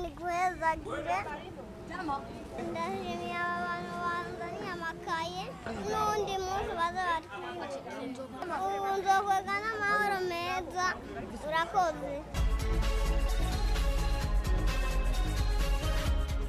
Imana iguhezagire. Ndashimiye aba bantu banzaniye amakaye, n'undi munsi baza batwibuka. Ubu nzokwega n'amahoro meza. Urakoze.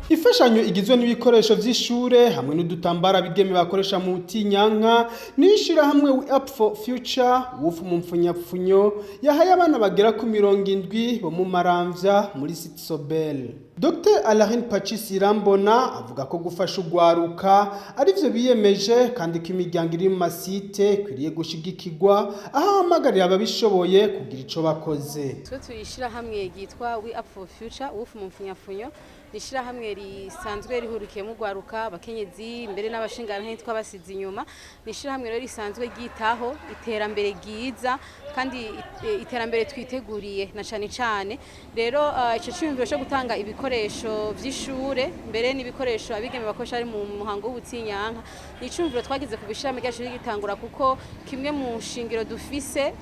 Imfashanyo igizwe n'ibikoresho vy'ishure hamwe n'udutambara bigeme bakoresha mu tinyanka n'ishirahamwe We Up for Future, WUFU mu mpfunyapfunyo, yahaye abana bagera ku 70 bo mu Maramvya muri Cité Sobel. Dr Alain Pacis Irambona avuga ko gufasha ugwaruka arivyo biyemeje, kandi ko imiryango iri mu masite ikwiriye gushigikirwa, aho ahamagarira ababishoboye kugira ico bakoze. Twe turi ishirahamwe ryitwa We Up for Future, WUFU mu mpfunyapfunyo. Ni ishirahamwe risanzwe rihurikiyemo ugwaruka, abakenyezi, mbere n'abashingantahe twabasize inyuma. Ni ishirahamwe rero risanzwe ryitaho iterambere ryiza kandi iterambere twiteguriye na cane cane. Rero ico ciyumviro co gutanga ibikoresho vy'ishure, mbere n'ibikoresho abigeme bakoresha ari mu muhango w'ubutinyanka, ni iciyumviro twagize ku bishirahamwe ryacu rigitangura, kuko kimwe mu nshingiro dufise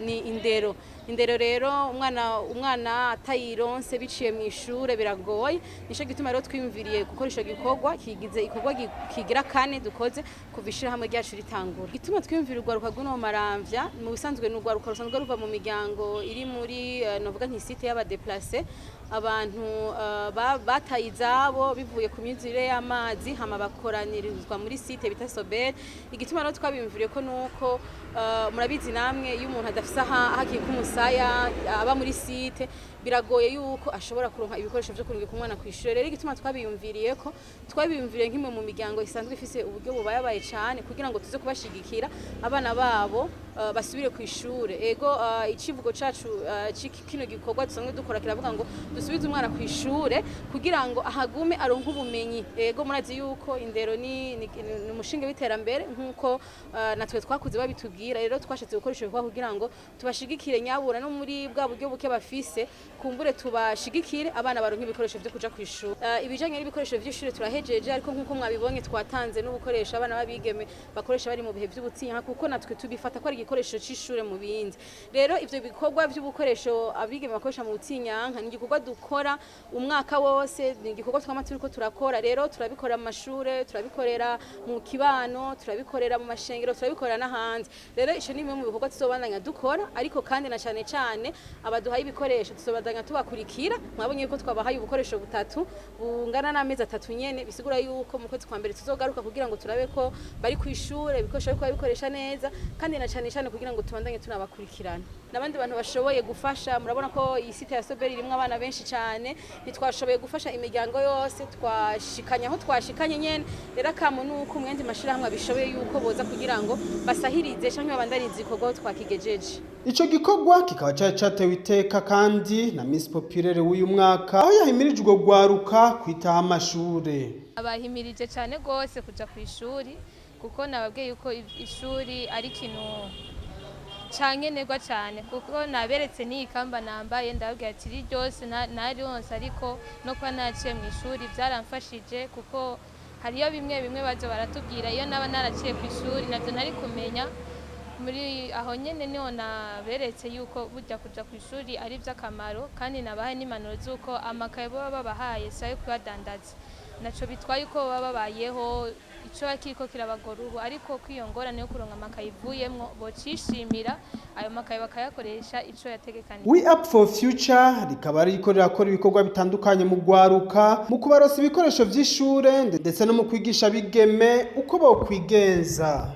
ni indero. Indero rero umwana atayironse biciye mu ishure biragoye. Nico gituma rero twiyumviriye gukora ico gikorwa, kigize igikorwa kigira kane dukoze kuva ishirahamwe ryacu ritangura. Gituma twiyumvira urwaruka rw'uno Maramvya, mu bisanzwe ni urwaruka rusanzwe ruva mu miryango iri muri novuga nti site y'aba déplacés, abantu bataye izabo bivuye ku myuzurire y'amazi, hama bakoranirizwa muri site bita Sobel. Igituma rero twabiyumviriye ko nuko murabizi namwe, iyo umuntu adafise aho akika umusaya, aba muri site, biragoye yuko ashobora kuronka ibikoresho vyo kurungika umwana kw'ishure. Rero igituma twabiyumviriye ko twabiyumviriye nk'imwe mu miryango isanzwe ifise uburyo bubayabaye cane, kugira ngo tuze kubashigikira abana babo basubire kw'ishure. Ego, icivugo cacu kino gikorwa dusanzwe dukora kiravuga ngo dusubize umwana kw'ishure kugira ngo ahagume aronke ubumenyi. Ego, murazi yuko indero ni umushinge w'iterambere, nk'uko natwe twakuze babitubwira. Rero twashatse gukoresha ibikorwa kugira ngo tubashigikire nyabura no muri bwa buryo buke bafise, kumbure tubashigikire abana baronke ibikoresho vyo kuja kw'ishure. Ibijanye n'ibikoresho vy'ishure turahejeje, ariko nk'uko mwabibonye twatanze n'ubukoresho abana b'abigeme bakoresha bari mu bihe vy'ubutinyanka, kuko natwe tubifata ko ari igikoresho c'ishure mu bindi. Rero ivyo bikorwa vy'ubukoresho abigeme bakoresha mu butinyanka ni igikorwa dukora umwaka wose, ni igikorwa twama turiko turakora. Rero turabikora mu mashure, turabikorera mu kibano, turabikorera mu mashengero, turabikorera n'ahandi. Rero ico ni bimwe mu bikorwa tuzobandanya dukora, ariko kandi na cane cane abaduhaye ibikoresho tuzobandanya tubakurikira. Mwabonye yuko twabahaye ubukoresho butatu bungana n'amezi 3 nyene, bisigura yuko mu kwezi kwa mbere tuzogaruka kugira ngo turabe ko bari kw'ishure, ibikoresho bariko babikoresha neza, kandi na cane cane kugira ngo tubandanye tunabakurikirana. N'abandi bantu bashoboye gufasha, murabona ko iyi site ya Sobel irimwo abana benshi cane, ntitwashoboye gufasha imiryango yose, twashikanye aho twashikanye nyene. Rero akamo nuko umwendi mashirahamwe abishoboye yuko boza kugira ngo basahirize canke babandanize igikorwa aho twakigejeje. Ico gikorwa kikaba cari catewe iteka kandi na Miss Populaire w'uyu mwaka, aho yahimirije urwo rwaruka kwitaho amashure. Abahimirije cyane rwose kuja ku ishuri, kuko nababwiye yuko ishuri ari ikintu cankenerwa cyane, kuko naberetse n'iyi kamba nambaye, ndababwira ati iri ryose naronse, ariko no kuba naciye mu ishuri byaramfashije, kuko hariyo bimwe bimwe baza baratubwira iyo naba naraciye ku ishuri navyo ntari kumenya. Muri aho nyene niho naberetse yuko burya kuja ku ishuri ari ivy'akamaro, kandi nabahaye n'impanuro z'uko amakaye baba babahaye si ayo kuyadandaza, naco bitwaye uko baba babayeho, ico kiriko kirabagora ubu, ariko ko iyo ngorane yo kuronka amakaye ivuyemwo, bocishimira ayo makaye bakayakoresha ico yategekanijwe. We Up for Future rikaba ririko rirakora ibikorwa bitandukanye mu gwaruka, mu kubaronsa ibikoresho vy'ishure, ndetse no mu kwigisha abigeme uko bokwigenza.